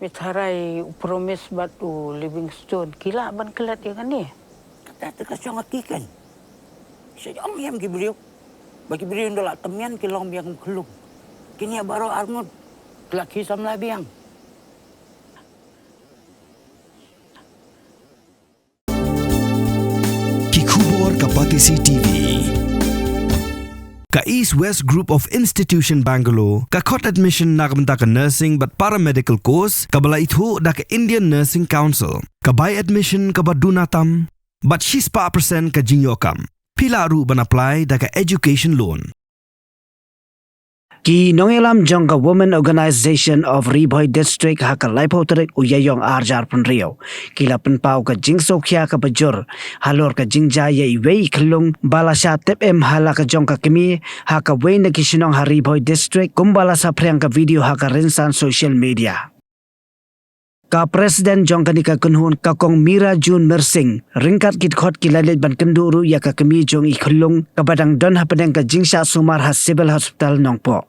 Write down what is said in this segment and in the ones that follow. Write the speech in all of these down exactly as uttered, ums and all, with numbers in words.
Pynharai u Promise bad u Livingstone ki lah ban klet ïa kane. Kata te ka shong ha ki kan. Sha ïam ïam ki briew. Ba ki briew nda la tymmen ki long biang khlung. Kine baroh arngut ki la ki samla biang. Ki khubor ka Batesi T V. Ka East West Group of Institution Bangalore ka khot admission na ka bynta ka nursing bad paramedical course kaba la ithuh da ka Indian Nursing Council. Ka bai admission kaba duna tam bad shispah percent ka jingïoh kam. Phi lah ruh ban apply da ka education loan. Ki nongïalam jong ka Women Organisation of Ri Bhoi District ha ka laiphew tarik u Ïaïong arhajar phew hynriew ki la pynpaw ka jingsngewkhia kaba jur halor ka jingjia ïa iwei i khyllung ba la shah tep im ha la ka jong ka kmie ha kawei na ki shnong ha Ri Bhoi District, kumba la saphriang ka video ha ka rynsan social media. Ka President jong kane ka kynhun, ka Kong Mira June Myrsing, ryngkat ki dkhot ki la leit ban kynduh ruh ïa ka kmie jong i khyllung kaba dang don hapdeng ka jingshah sumar ha Civil Hospital Nongpoh.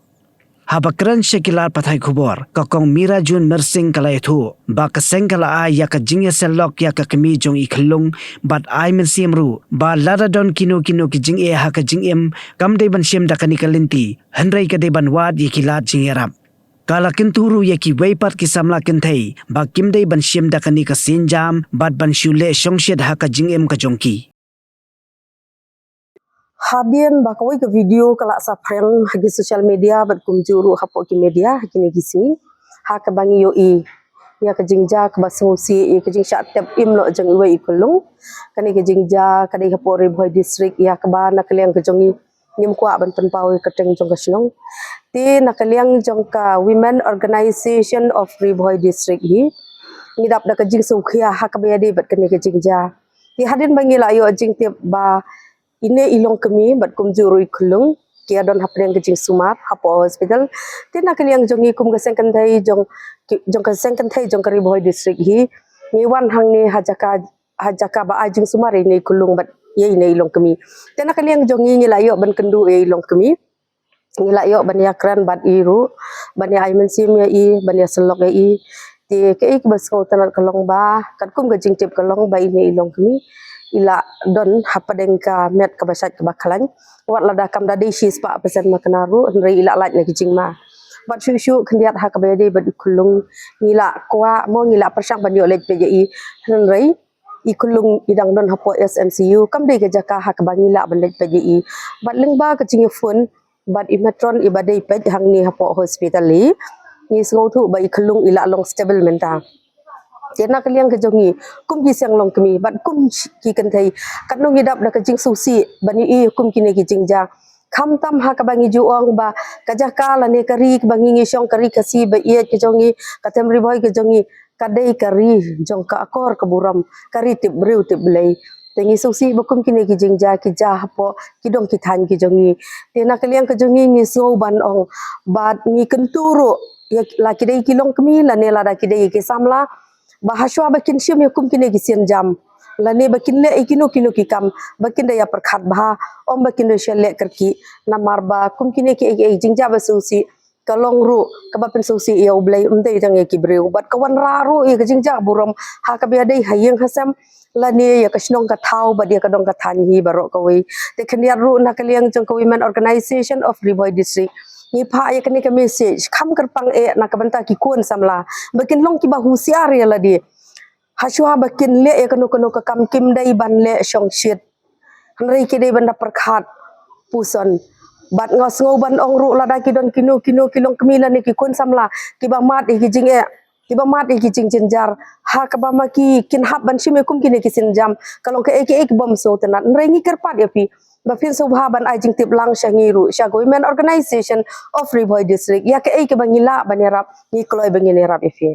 Haba kren sha ki lad pathai khubor, ka Kong Mira June Myrsing ka la ïathuh ba ka seng ka la ai ïa ka jingïaseng lok ïa ka kmie jong i khyllung bad ai mynsiem ruh ba lada don kino kino ki jingeh ha ka jingim, kam dei ban shim da kane ka lynti, hynrei ka dei ban wad ïa ki lad jingïarap. Ka la kyntu ruh ïa kiwei pat ki samla kynthei ba kim dei ban shim da kane ka sienjam bad ban shu leh shongshit ha ka jingim ka jong ki. Hadien ba kawei ka video ka la saphriang ha ki social media bad kumjuh ruh hapoh ki media ha kine ki sngi, ha kaba ngi ïohi ïa ka jingjia kaba sngewsih, ïa ka jingshah tep im noh jong iwei i khyllung. Kane ka jingjia ka dei hapoh Ri Bhoi District, ïa kaba na ka liang ka jong ngi ngim kwah ban pynpaw ïa ka kyrteng jong ka shnong. Te na ka liang jong ka Women Organisation of Ri Bhoi District hi, ngi dap da ka jingsngewkhia ha kaba ïadei bad kane ka jingjia. Te hadien ba ngi la ïoh jingtip ba ine i longkmie bad kumjuh ruh i khyllung ki ïadon hapdeng ka jingsumar hapoh hospital. Te na ka liang jong ngi kum ka seng kynthei jong, jong ka seng kynthei jong ka Ri Bhoi District hi, ngi wan hangne ha jaka, ha jaka ba ai jingsumar ïa ine i khyllung bad ïa ine i longkmie. Te na ka liang jong ngi ngi la ïoh ban kynduh ïa i longkmie. Ngi la ïoh ban ïakren bad i ruh, ban ïa ai mynsiem ïa i, ban ïaseng lok ïa i. Te kaei kaba sngewtynnat ka long ba katkum ka jingtip ka long ba ine i longkmie i la don hapdeng ka met kaba shait kaba khlaiñ. Wat lada kam da dei shispah percent ma kane ruh, hynrei i la lait na ki jingma. Bad shuh shuh khyndiat ha kaba ïadei bad i khyllung, ngi la kwah mo, ngi la pyrshang ban ïoh leit peit ïa i, hynrei i khyllung i dang don hapoh S M C U, kam dei ka jaka ha kaba ngi lah ban leit peit ïa i. Bad lyngba ka jingïaphone bad i matron iba dei peit hangne hapoh hospital hi, ngi sngewthuh ba i khyllung i la long stable mynta. Te na ka liang ka jong ngi kum ki seng longkmie bad kum ki kynthei, katno ngi dap da ka jingsngewsih ban ïohi kum kine ki jingjia. Khamtam ha kaba ngi ju ong ba ka jaka lane ka ri kaba ngi ngi shong, ka ri Khasi ba ïeit ka jong ngi, ka them Ri Bhoi ka jong ngi, ka dei ka ri jong ka akor ka burom, ka ri tip briew tip Blei. Te ngi sngewsih ba kum kine ki jingjia ki jia hapoh ki dong ki thaiñ ki jong ngi. Te na ka liang ka jong ngi ngi sngew ban ong bad ngi kyntu ruh ïa la ki dei ki longkmie lane lada ki dei ki samla, ba hashwa ba kin shim ïa kum kine ki sienjam lane ba kin leh ïa kino kino ki kam, ba kin da ïa pyrkhat bha, ym ba kin da shu leh kyrkieh. Namar ba kum kine ki, ki jingjia ba sngewsih ka long ruh kaba pynsngewsih ïa U Blei, ym dei tang ïa ki briew. Bad ka wanrah ruh ïa ka jingjia burom ha kaba ïadei ha ïing ha sem lane ïa ka shnong ka thaw bad ïa ka dong ka thaiñ hi baroh kawei. Te khyndiat ruh na ka liang jong ka Women Organisation of Ri Bhoi District, ngi phah ïa kane ka message kham kyrpang eh na ka bynta ki khun samla ba kin long kiba husiar ïa lade. Hashwa ba kin leh ïa kano kano ka kam, kim dei ban leh shongshit, hynrei ki dei ban da pyrkhat puson. Bad nga sngew ban ong ruh lada ki don kino kino ki longkmie lane ki khun samla kiba mad ïa ki jingeh, kiba mad ïa ki jingjynjar, ha kaba ma ki kin hap ban shim ïa kum kine ki sienjam, ka long kaei kaei kabym sngewtynnat, hynrei ngi kyrpad ïa phi ba phin sngewbha ban ai jingtip lang sha ngi ruh, sha ka Women Organisation of Ri Bhoi District, ïa kaei kaba ngi lah ban ïarap, ngi kloi ba ngin ïarap ïa phi.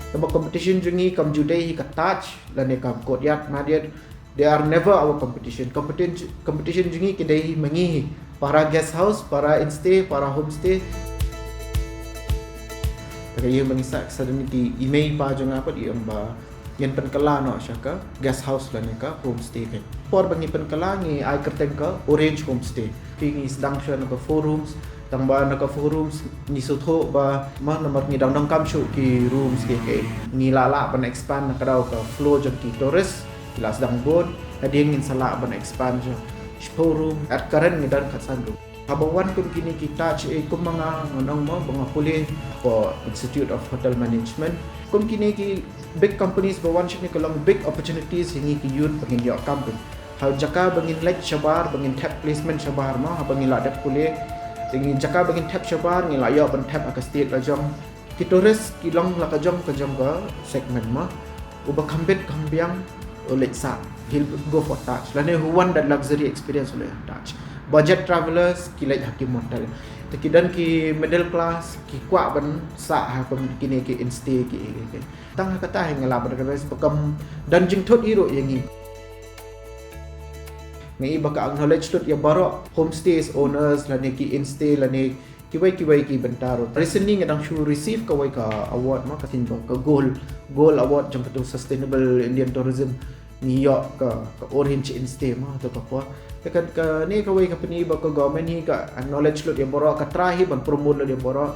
Kaba competition jong ngi kam ju dei hi ka Taj lane kam courtyard, Marriott, they are never our competition. Competition, competition jong ngi ki dei hi ma ngi hi, para guest house, para instay, para homestay. Te ka ïa ma ngi sa, sa dang ki i mei i pa jong nga pat i ong ba ngin pynkylla noh sha ka guest house lane ka homestay ka. Por ba ngi pynkylla ngi ai kyrteng ka Orange Homestay. Phi ngi sdang sha na ka four rooms, Tang ba na ka four rooms ngi sngewthuh ba ma namar ngi dang donkam shuh ki rooms ki, ki ngi lah lah ban expand na ka daw ka flow jong ki tourist ki la sdang bun. Hadien ngin sa lah ban expand shuh shiphew room, at current ngi don khatsan room. Haba wan kum kine ki Taj, eh, kum ma nga ngan ong mo ba nga pule for Institute of Hotel Management. Kum kine ki big companies ba wan shane ka long big opportunities ha ngi ki youth ba ngin ïoh kam pyn. Ha jaka ba ngin leit shabar, ba ngin thep placement shabar mo, haba ngi la dep pule. Te ngi jaka ba ngin thep shabar, ngi la ïoh ban thep ha ka state la jong. Ki tourist ki long la ka jong ka jong ka segment mo. Uba kham bit kham biang u leit sah, he'll go for Taj. Lane who want that luxury experience u leit Taj. Budget travelers ki leit ha ki motel. Te ki don ki middle class ki kwah ban sah ha kum kine ki instay ki, ki, ki. Tang ha kata hi nga lah ban recognize ba kam don jingthut hi ruh ïa ngi. Nga i ba ka acknowledge lut ïa baroh homestays owners lane ki instay lane kiwei kiwei ki bynta ruh. Recently nga dang shu receive kawei ka award mo, ka thin ba ka gold, gold award jong katu Sustainable Indian Tourism. Ngi ïoh ka, ka Orange Instay mo, tu ka por. Te ka, kane kawei ka pyni ba ka government hi ka acknowledge lut ïa baroh, ka try hi ban promote lut ïa baroh.